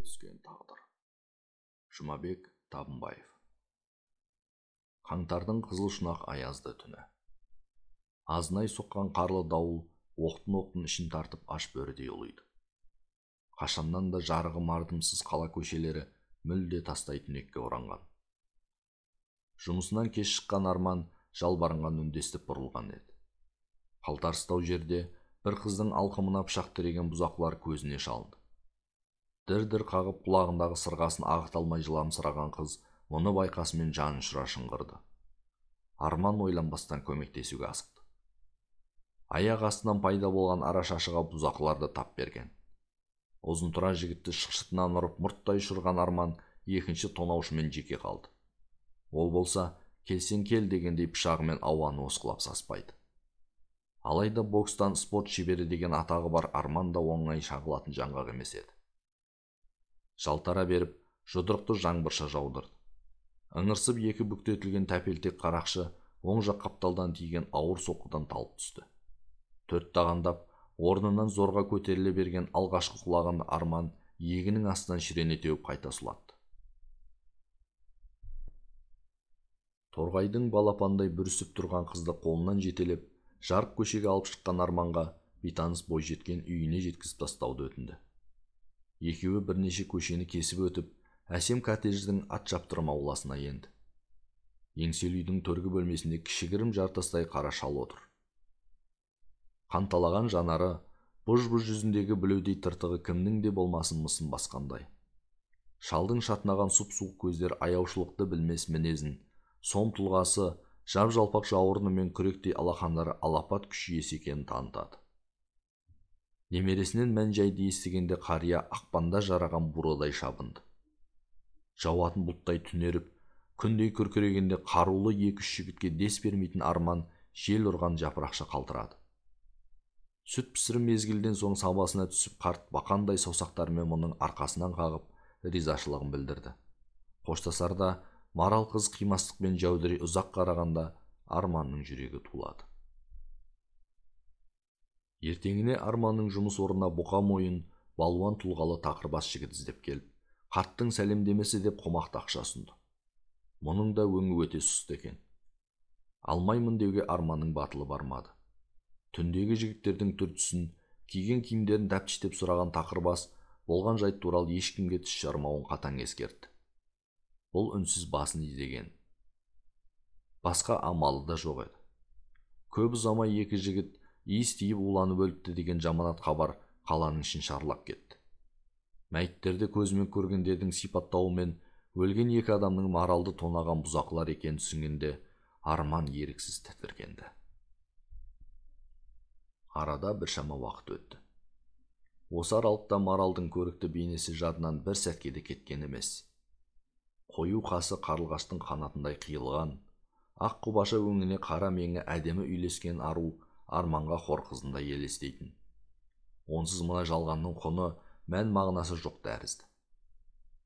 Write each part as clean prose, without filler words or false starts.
Түскен тағдыр. Жұмабек Табынбаев. Қаңтардың қызыл шұнақ аязды түні. Азынай соққан қарлы дауыл оқтын-оқтын ішін тартып аш бөрідей ұлиды. Қашаннан да жарығы мардымсыз қала көшелері мүлде тастай түнекке оранған. Жұмысынан кеш шыққан Арман жалбарынған үндестіп бұрылған еді. Қалтарыстау жерде бір қыздың алқымына пышақ тіреген бұзақылар көзіне шалынды. Дір-дір қағып құлағындағы сырғасын ағыта алмай жыламсыраған қыз мұны байқасымен жан ұшыра шыңғырды. Арман ойланбастан көмектесуге асықты. Аяқ астынан пайда болған арашашыға бұзақылар да тап берген. Ұзынтұра жігітті шықшытынан ұрып мұрттай ұшырған Арман екінші тонаушымен жеке қалды. Ол болса, келсең кел дегендей пышағымен ауаны осқылап саспайды. Алайда бокстан спорт шебері деген атағы бар Арман да оңай шағылатын жаңғақ емес еді. Жалтара беріп, жұдырықты жаңбырша жаудырды. Ыңырсып екі бүктетілген тәпелтек қарақшы оң жақ қапталдан тиген ауыр соққыдан талып түсті. Төрт тағандап, орнынан зорға көтеріле берген алғашқы құлағын Арман иегінің астынан шірене теуіп қайта сұлатты. Торғайдың балапандай бүрісіп тұрған қызды қолынан жетелеп, жарық көшеге алып шыққан Арманға бейтаныс бойжеткен үйіне жеткізіп тастауды өтінді. Екеуі бірнеше көшені кесіп өтіп, әсем коттедждің ат шаптырым ауласына енді. Еңселі үйдің төргі бөлмесінде кішігірім жартастай қара шал отыр. Қанталаған жанары, бұж-бұж жүзіндегі білеудей тыртығы кімнің де болмасын мысын басқандай. Шалдың шатынаған сұп-суық көздері аяушылықты білмес мінезін, сом тұлғасы, жап-жалпақ жауырыны мен күректей алақандары алапат күш иесі екенін танытады. Немересінен мән-жайды естігенде қария ақпанда жараған бурадай шабынды. Жауатын бұлттай түнеріп, күндей күркірегенде қарулы екі-үш жігітке дес бермейтін Арман жел ұрған жапырақша қалтырады. Сүт пісірім мезгілден соң сабасына түсіп қарт бақандай саусақтарымен мұның арқасынан қағып ризашылығын білдірді. Қоштасарда Марал қыз қимастықпен жәудірей ұзақ қарағанда Арманның жүрегі тулады. Ертеңіне Арманның жұмыс орнына бұқа мойын, балуан тұлғалы тақырбас жігіт іздеп келіп, қарттың сәлемдемесі деп қомақты ақша ұсынды. Мұның да өңі өте сұсты екен. Алмаймын деуге Арманның батылы бармады. Түндегі жігіттердің түр-түсін, киген киімдерін тәптіштеп сұраған тақырбас болған жайт туралы ешкімге тіс жармауын қатаң ескертті. Бұл үнсіз басын изеген. Басқа амалы да жоқ еді. Көп ұзамай екі жігіт иіс тиіп уланып өліпті деген жаманат хабар қаланың ішін шарлап кетті. Мәйіттерді көзімен көргендердің сипаттауымен өлген екі адамның Маралды тонаған бұзақылар екенін түсінгенде Арман еріксіз тітіркенді. Арада біршама уақыт өтті. Осы аралықта Маралдың көрікті бейнесі жадынан бір сәтке де кеткен емес. Қою қасы қарлығаштың қанатындай қиылған, ақ құбаша өңіне қара меңі әдемі үйлескен ару Арманға хор қызындай елестейтін. Онсыз мына жалғанның құны мән мағынасы жоқ тәрізді.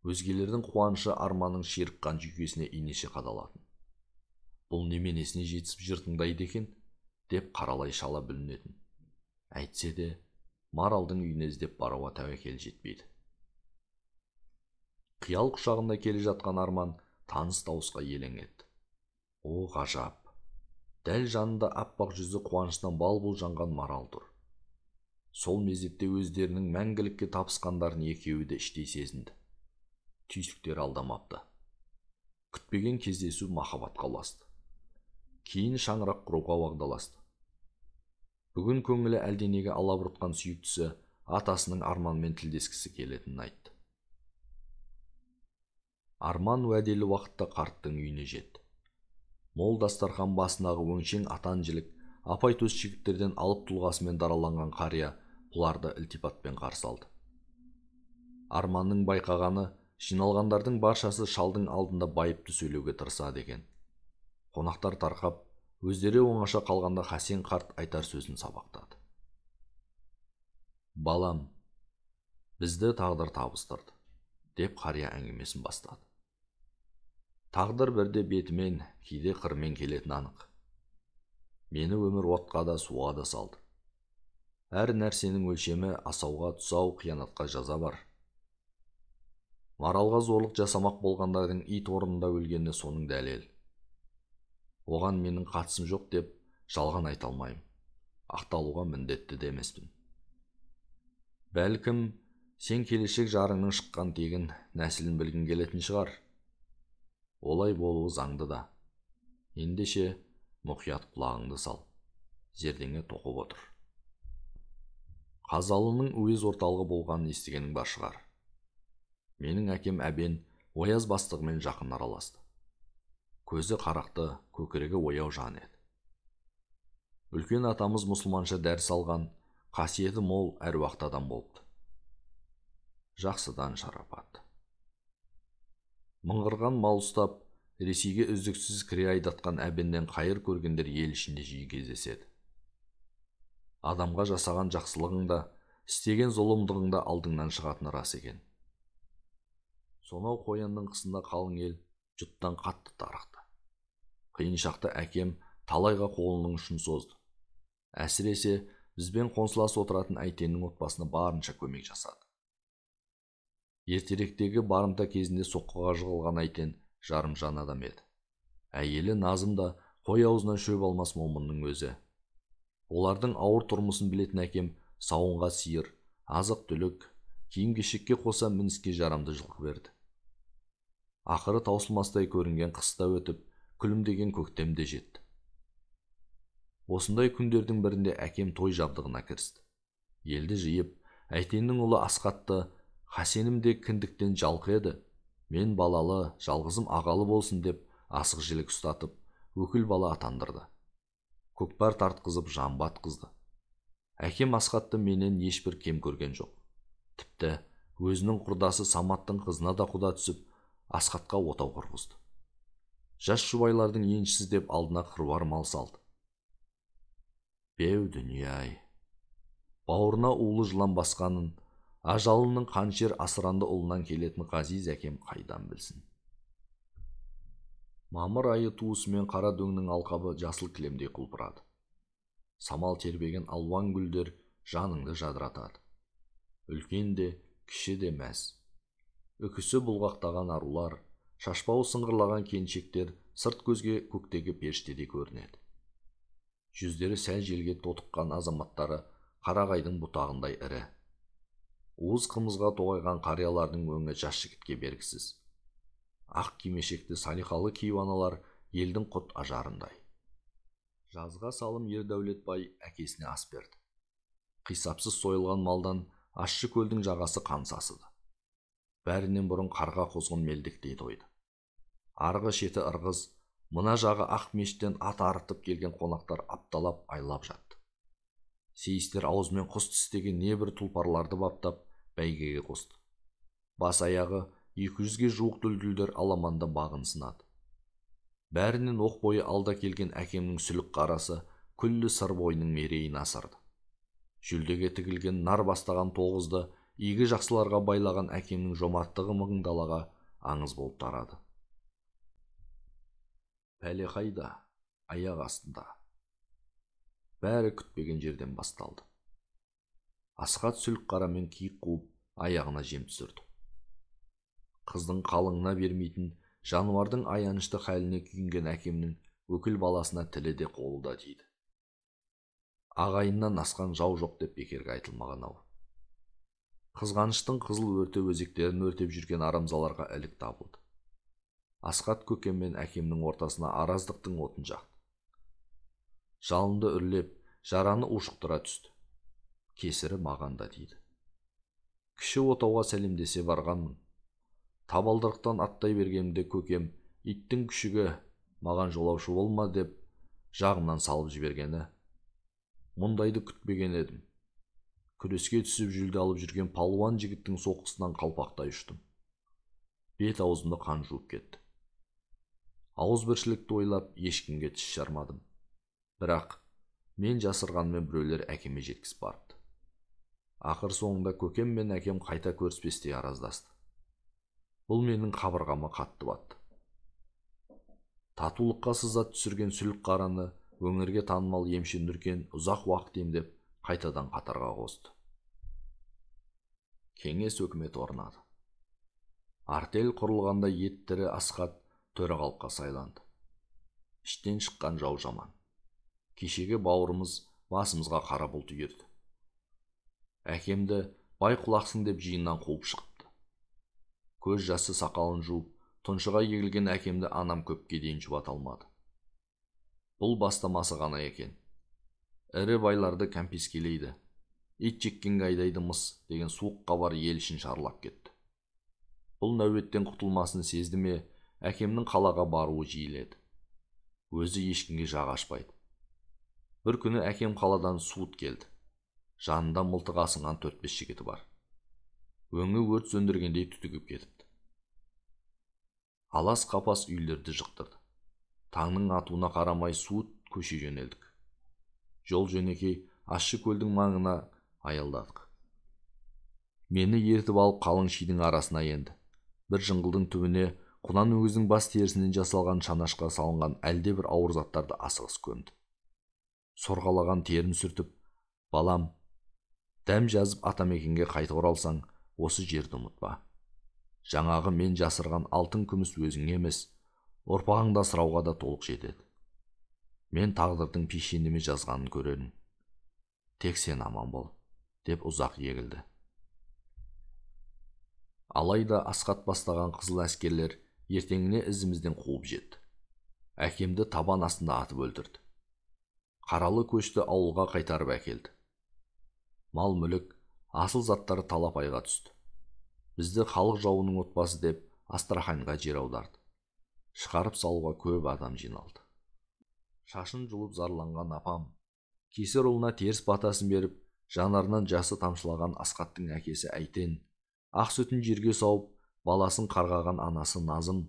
Өзгелердің қуанышы Арманның ширыққан жүйкесіне инеше қадалатын. Бұл неменесіне жетісіп жыртыңдайды екен, деп қаралай шала бүлінетін. Әйтсе де, Маралдың үйіне іздеп баруға тәуекел жетпейді. Қиял құшағында келе жатқан Арман таныс дауысқа елең етті. О, ғажап! Дәл жанында аппақ жүзі қуаныштан бал-бұл жанған Марал тұр. Сол мезетте өздерінің мәңгілікке табысқандарын екеуі де іштей сезінді. Түйсіктері алдамапты. Күтпеген кездесу махаббатқа ұласты. Кейін шаңырақ құруға уағдаласты. Бүгін көңілі әлденеге алабұртқан сүйіктісі атасының Арманмен тілдескісі келетінін айтты. Арман уәделі уақытта қарттың үйіне жетті. Мол дастархан басындағы өңшең атан жілік, апай төс жігіттерден алып тұлғасымен дараланған қария бұларды ілтипатпен қарсы алды. Арманның байқағаны, жиналғандардың баршасы шалдың алдында байыпты сөйлеуге тырысады екен. Қонақтар тарқап, өздері оңаша қалғанда Хасен қарт айтар сөзін сабақтады. Балам, бізді тағдыр табыстырды, деп қария әңгімесін бастады. Тағдыр бірде бетімен, кейде қырымен келетін анық. Мені өмір отқа да суға да салды. Әр нәрсенің өлшемі асауға тұсау, қиянатқа жаза бар. Маралға зорлық жасамақ болғандардың ит орнында өлгені соның дәлел. Оған менің қатысым жоқ деп жалған айта алмаймын. Ақталуға міндетті де емеспін. Бәлкім, сен келешек жарыңның шыққан тегін, нәсілін білгің келетін шығар. Олай болуы заңды да. Ендеше, мұқият құлағыңды сал. Зердеңе тоқып отыр. Қазалының уез орталығы болғанын естігенің бар шығар. Менің әкем Әбен ояз бастығымен жақын араласты. Көзі қарақты, көкірегі ояу жан еді. Үлкен атамыз мұсылманша дәріс алған, қасиеті мол әруақты адам болыпты. Жақсыдан шарапат. Мыңғырған мал ұстап, Ресейге үздіксіз кіре айдатқан Әбеннен қайыр көргендер ел ішінде жиі кездеседі. Адамға жасаған жақсылығың да, істеген зұлымдығың да алдыңнан шығатыны рас екен. Сонау қоянның қысында қалың ел жұттан қатты тарықты. Қиын шақта әкем талайға қолының ұшын созды. Әсіресе бізбен қонсылас отыратын Әйтеннің отбасына барынша көмек жасады. Ертеректегі барымта кезінде соққыға жығылған Әйтен жарымжан адам еді. Әйелі Назым да қой аузынан шөп алмас момынның өзі. Олардың ауыр тұрмысын білетін әкем сауынға сиыр, азық-түлік, киім-кешекке қоса мініске жарамды жылқы берді. Ақыры таусылмастай көрінген қыста өтіп, күлімдеген көктем де жетті. Осындай күндердің бірінде әкем той жабдығына кірісті. Елді жиып, Әйтеннің ұлы Асқатты Хасенім де кіндіктен жалқы еді. Мен балалы, жалғызым ағалы болсын деп асық жілік ұстатып, өкіл бала атандырды. Көкпар тартқызып, жамбы атқызды. Әкем Асқатты менен ешбір кем көрген жоқ. Тіпті өзінің құрдасы Саматтың қызына да құда түсіп, Асқатқа отау құрғызды. Жас жұбайлардың еншісі деп алдына қыруар мал салды. Беу дүние-ай! Бауырына улы жылан басқанын, ажалының қаншер асыранды ұлынан келетін ғазиз әкем қайдан білсін. Мамыр айы туысымен қара дөңнің алқабы жасыл кілемдей құлпырады. Самал тербеген алуан гүлдер жаныңды жадыратады. Үлкен де, кіші де мәз. Үкісі бұлғақтаған арулар, шашбауы сыңғырлаған келіншектер сырт көзге көктегі періштедей көрінеді. Жүздері сәл желге тотыққан азаматтары қарағайдың бұтағындай ірі. Уыз қымызға тоғайған қариялардың өңі жас жігітке бергісіз. Ақ кимешекті салиқалы кейуаналар елдің құт ажарындай. Жазға салым Ердәулетбай әкесіне ас берді. Қисапсыз сойылған малдан ащы көлдің жағасы қан сасыды. Бәрінен бұрын қарға қозғын мелдектей тойды. Арғы шеті Ырғыз, мына жағы ақ мешіттен ат арытып келген қонақтар апталап айлап жатты. Сейістер аузымен құс тістеген небір тұлпарларды баптап бәйгеге қосты. Бас аяғы 200-ге жуық дүлдүлдер аламанда бағын сынады. Бәрінен оқ бойы алда келген әкемнің сүлік қарасы күллі Сыр бойының мерейін асырды. Жүлдеге тігілген нар бастаған тоғызды игі жақсыларға байлаған әкемнің жомарттығы мың далаға аңыз болып тарады. Пәле қайда, аяқ астында. Бәрі күтпеген жерден басталды. Асқат сүлік қарамен киік қуып, аяғына жем түсірді. Қыздың қалыңына бермейтін жануардың аянышты халіне күйінген әкемнің өкіл баласына тілі де қолы да тиді. Ағайыннан асқан жау жоқ деп бекерге айтылмаған ау. Қызғаныштың қызыл өрті өзектерін өртеп жүрген арамзаларға ілік табылды. Асқат көкем мен әкемнің ортасына араздықтың отын жақты. Жалынды үрлеп, жараны ушықтыра түсті. Кесірі маған да тиді. Кіші отауға сәлемдесе барғанмын. Табалдырықтан аттай бергенімде көкем иттің күшігі маған жолаушы болма деп жағымнан салып жібергені. Мұндайды күтпеген едім. Күреске түсіп жүлде алып жүрген палуан жігіттің соққысынан қалпақтай ұштым. Бет аузымды қан жуып кетті. Ауызбіршілікті ойлап ешкімге тіс жармадым. Бірақ мен жасырғанмен біреулер әкеме жеткізіп барыпты. Ақыр соңында көкем мен әкем қайта көріспестей араздасты. Бұл менің қабырғама қатты батты. Татулыққа сызат түсірген сүлік қараны өңірге танымал емші Нүркен ұзақ уақыт емдеп, қайтадан қатарға қосты. Кеңес өкіметі орнады. Артель құрылғанда еттірі Асхат төрағалыққа сайланды. Іштен шыққан жау жаман. Кешегі бауырымыз басымызға қара бұлт үйірді. Әкемді бай құлақсың деп жиыннан қуып шығыпты. Көз жасы сақалын жуып, тұншыға егілген әкемді анам көпке дейін жұбата алмады. Бұл бастамасы ғана екен. Ірі байларды кәмпескелейді, ит жеккенге айдайды мыс деген суық хабар ел ішін шарлап кетті. Бұл нәубеттен құтылмасын сезді ме, әкемнің қалаға баруы жиіледі. Өзі ешкімге жақ ашпайды. Бір күні әкем қаладан суыт келді. Жанында мылтық асынған 4-5 жігіті бар. Өңі өрт сөндіргендей түтігіп кетіпті. Алас қапас үйлерді жықтырды. Таңның атуына қарамай суыт көше жөнелдік. Жол жөнекей ащы көлдің маңына аялдадық. Мені ертіп алып қалың шидің арасына енді. Бір жыңғылдың түбіне құнан өгіздің бас терісінен жасалған шанашқа салынған әлде бір ауыр заттарды асығыс көмді. Сорғалаған терін сүртіп, балам, дәм жазып атамекенге қайта оралсаң, осы жерді ұмытпа. Жаңағы мен жасырған алтын күміс өзіңе емес, ұрпағыңда сұрауға да толық жетеді. Мен тағдырдың пешенеме жазғанын көрермін. Тек сен аман бол, деп ұзақ егілді. Алайда Асхат бастаған қызыл әскерлер ертеңіне ізімізден қуып жетті. Әкемді табан астында атып өлтірді. Қаралы көшті ауылға қайтарып әкелді. Мал-мүлік, асыл заттары талапайға түсті. Бізді халық жауының отбасы деп Астраханьға жер аударды. Шығарып салуға көп адам жиналды. Шашын жұлып зарланған апам, кесір ұлына теріс батасын беріп, жанарынан жасы тамшылаған Асхаттың әкесі Әйтен, ақ сүтін жерге сауып, баласын қарғаған анасы Назым,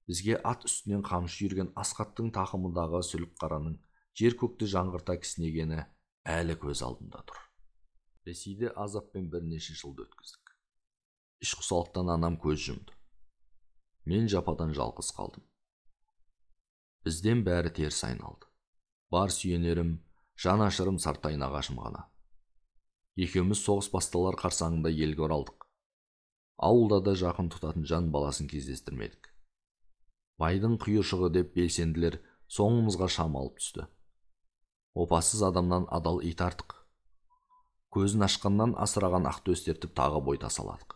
бізге ат үстінен қамшы үйірген Асхаттың тақымындағы сүлікқараның жер көкті жаңғырта кісінегені әлі көз алдында тұр. Ресейде азаппен бірнеше жылды өткіздік. Іш құсалықтан анам көз жұмды. Мен жападан жалғыз қалдым. Бізден бәрі теріс айналды. Бар сүйенерім, жан ашырым Сартай нағашым ғана. Екеуміз соғыс басталар қарсаңында елге оралдық. Ауылда да жақын тұтатын жан баласын кездестірмедік. Байдың құйыршығы деп белсенділер соңымызға шам алып түсті. Опасыз адамнан адал ит артық. Көзін ашқаннан асыраған ақтөс тертіп тағы бой тасаладық.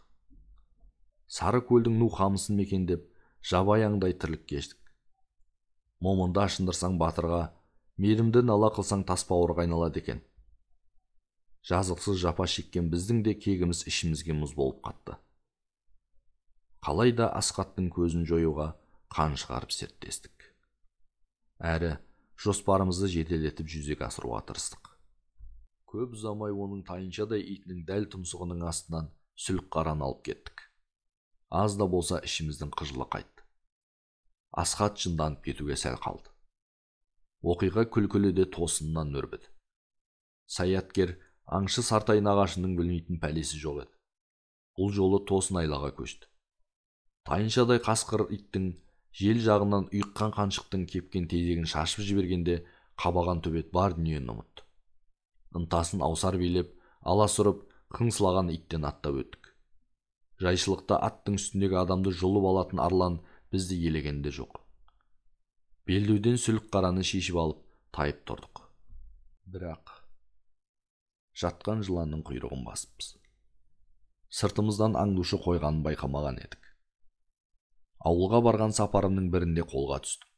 Сары көлдің ну қамысын мекендеп, жабайы аңдай тірлік кештік. Момынды ашындырсаң батырға, мейірімді нала қылсаң тас бауырға айналады екен. Жазықсыз жапа шеккен біздің де кегіміз ішімізге мұз болып қатты. Қалай да Асхаттың көзін жоюға қан шығарып серттестік. Әрі жоспарымызды жеделетіп жүзеге асыруға тырыстық. Көп ұзамай оның тайыншадай итінің дәл тұмсығының астынан сүлік қараны алып кеттік. Аз да болса ішіміздің қыжылы қайтты. Асхат жынданып кетуге сәл қалды. Оқиға күлкілі де тосыннан өрбіді. Саяткер аңшы Сартай нағашының білмейтін пәлесі жоқ еді. Бұл жолы тосын айлаға көшті. Тайыншадай қасқыр иттің жел жағынан ұйыққан қаншықтың кепкен тезегін шашып жібергенде қабаған төбет бар дүниені ұмытты. Ынтасын аусар билеп, аласұрып, қыңсылаған иттен аттап өттік. Жайшылықта аттың үстіндегі адамды жұлып алатын арлан бізді елеген де жоқ. Белдеуден сүлік қараны шешіп алып, тайып тұрдық. Бірақ жатқан жыланның құйрығын басыппыз. Сыртымыздан аңдушы қойғанын байқамаған едік. Ауылға барған сапарымның бірінде қолға түстім.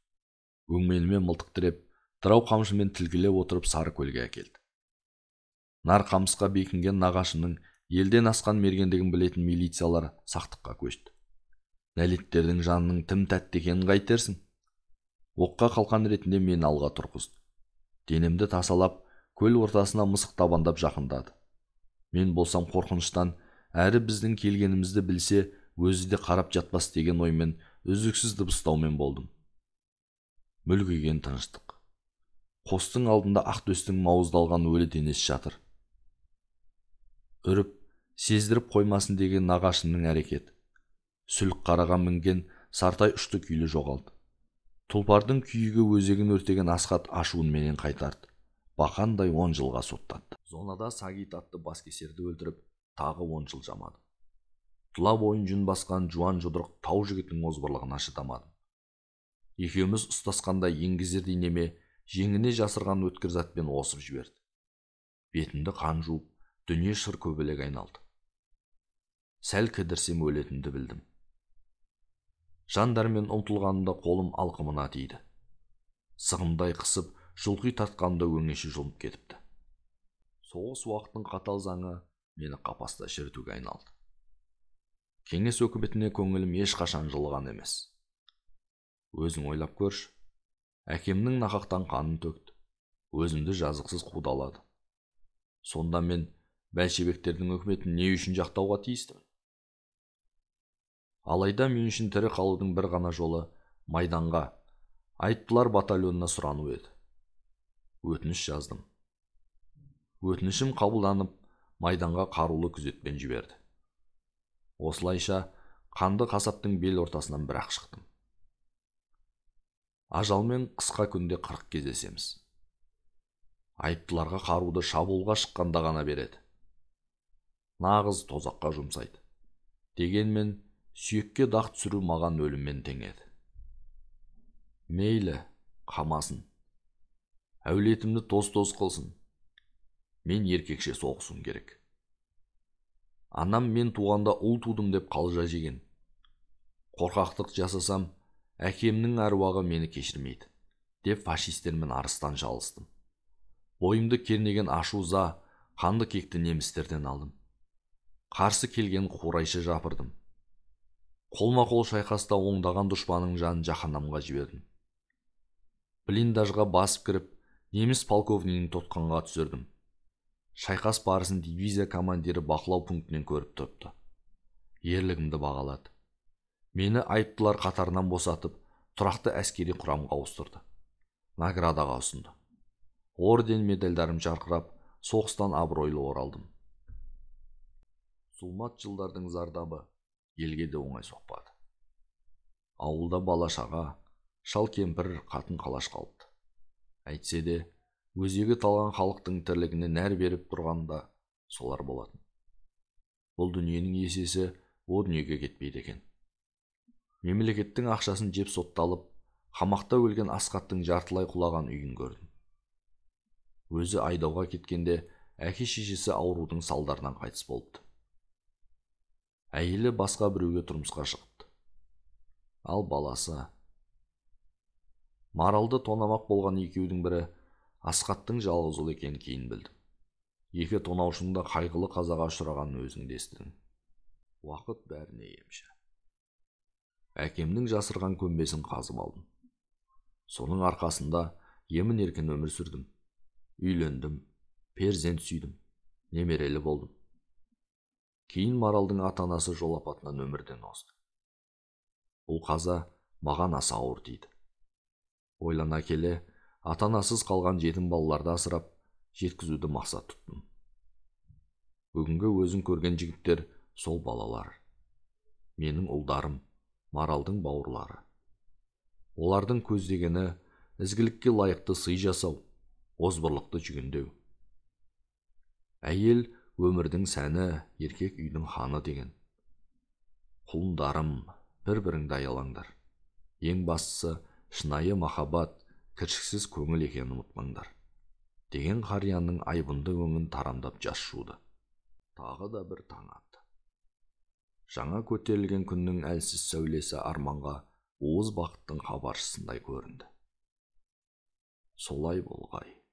Өңменіме мылтық тіреп, дырау қамшымен тілгілеп отырып сары көлге әкелді. Нар қамысқа бекінген нағашымның елден асқан мергендігін білетін милициялар сақтыққа көшті. Нәлеттердің жанының тым тәтті екенін қайтерсің? Оққа қалқан ретінде мені алға тұрғызды. Денемді тасалап, көл ортасына мысық табандап жақындады. Мен болсам қорқыныштан, әрі біздің келгенімізді білсе, өзі де қарап жатпас деген оймен үздіксіз дыбыстаумен болдым. Мүлгіген тыныштық. Қостың алдында ақтөстің мауыздалған өлі денесі жатыр. Үріп, сездіріп қоймасын деген нағашымның әрекеті. Сүлік қараға мінген Сартай ұшты күйлі жоғалды. Тұлпардың күйігі өзегін өртеген Асхат ашуын менен қайтарды. Бақандай 10 жылға соттатты. Зонада Сагит атты баскесерді өлтіріп, тағы 10 жыл жамады. Тұла бойын жүн басқан жуан жұдырық тау жігітінің озбырлығына шыдамадым. Екеуміз ұстасқанда еңгезердей неме жеңіне жасырған өткір затпен осып жіберді. Бетімді қан жуып, дүние шыр көбелек айналды. Сәл кідірсем өлетінді білдім. Жан дәрмен ұмтылғанымда қолым алқымына тиді. Сығымдай қысып, жұлқи тартқанымда өңеші жұлынып кетіпті. Соғыс уақытының қатал заңы мені қапаста шірітуге айналды. Кеңес өкіметіне көңілім ешқашан жылыған емес. Өзің ойлап көрші, әкемнің нақақтан қанын төкті, өзімді жазықсыз қудалады. Сонда мен бәлшебектердің өкіметін не үшін жақтауға тиістімін? Алайда мен үшін тірі қалудың бір ғана жолы майданға, айыптылар батальонына сұрану еді. Өтініш жаздым. Өтінішім қабылданып, майданға қарулы күзетпен жіберді. Осылайша қанды қасаптың бел ортасынан бірақ шықтым. Ажалмен қысқа күнде 40 кездесеміз. Айыптыларға қаруды шабуылға шыққанда ғана береді. Нағыз тозаққа жұмсайды. Дегенмен сүйекке дақ түсіру маған өліммен тең еді. Мейлі, қамасын. Әулетімді тоз-тоз қылсын. Мен еркекше соғысуым керек. Анам мен туғанда ұл тудым деп қалжа жеген. Қорқақтық жасасам, әкемнің әруағы мені кешірмейді, деп фашистермен арыстан шалыстым. Бойымды кернеген ашу-ыза, қанды кекті немістерден алдым. Қарсы келген қурайшы жапырдым. Қолма-қол шайқаста оңдаған дұшпанның жанын жаһаннамға жібердім. Блиндажға басып кіріп, неміс полковнигін тұтқынға түсірдім. Шайқас барысын дивизия командирі бақылау пунктінен көріп тұрыпты. Ерлігімді бағалады. Мені айыптылар қатарынан босатып, тұрақты әскери құрамға ауыстырды. Наградаға ұсынды. Орден медальдарым жарқырап, соғыстан абыройлы оралдым. Зұлмат жылдардың зардабы елге де оңай соқпады. Ауылда бала-шаға, шал кемпір, қатын қалаш қалыпты. Әйтсе де, өзегі талған халықтың тірлігіне нәр беріп тұрған да солар болатын. Бұл дүниенің есесі о дүниеге кетпейді екен. Мемлекеттің ақшасын жеп сотталып, қамақта өлген Асқаттың жартылай құлаған үйін көрдім. Өзі айдауға кеткенде әке-шешесі аурудың салдарынан қайтыс болыпты. Әйелі басқа біреуге тұрмысқа шығыпты. Ал баласы Маралды тонамақ болған екеудің бірі Асқаттың жалғыз ұлы екенін кейін білдім. Екі тонаушының да қайғылы қазаға ұшырағанын өзің де естідің. Уақыт бәріне емші. Әкемнің жасырған көмбесін қазып алдым. Соның арқасында емін-еркін өмір сүрдім. Үйлендім, перзент сүйдім, немерелі болдым. Кейін Маралдың ата-анасы жол апатынан өмірден озды. Бұл қаза маған аса ауыр тиді. Ойлана келе, ата-анасыз қалған жетім балаларды асырап, жеткізуді мақсат тұттым. Бүгінгі өзің көрген жігіттер сол балалар. Менің ұлдарым, Маралдың бауырлары. Олардың көздегені ізгілікке лайықты сый жасау, озбырлықты жүгендеу. Әйел өмірдің сәні, еркек үйдің ханы деген. Құлындарым, бір-біріңді аялаңдар. Ең бастысы шынайы махаббат, кіршіксіз көңіл екенін ұмытпаңдар. Деген қарияның айбынды өңін тарамдап жас жуды. Тағы да бір таң атты. Жаңа көтерілген күннің әлсіз сәулесі Арманға уыз бақыттың хабаршысындай көрінді. Солай болғай.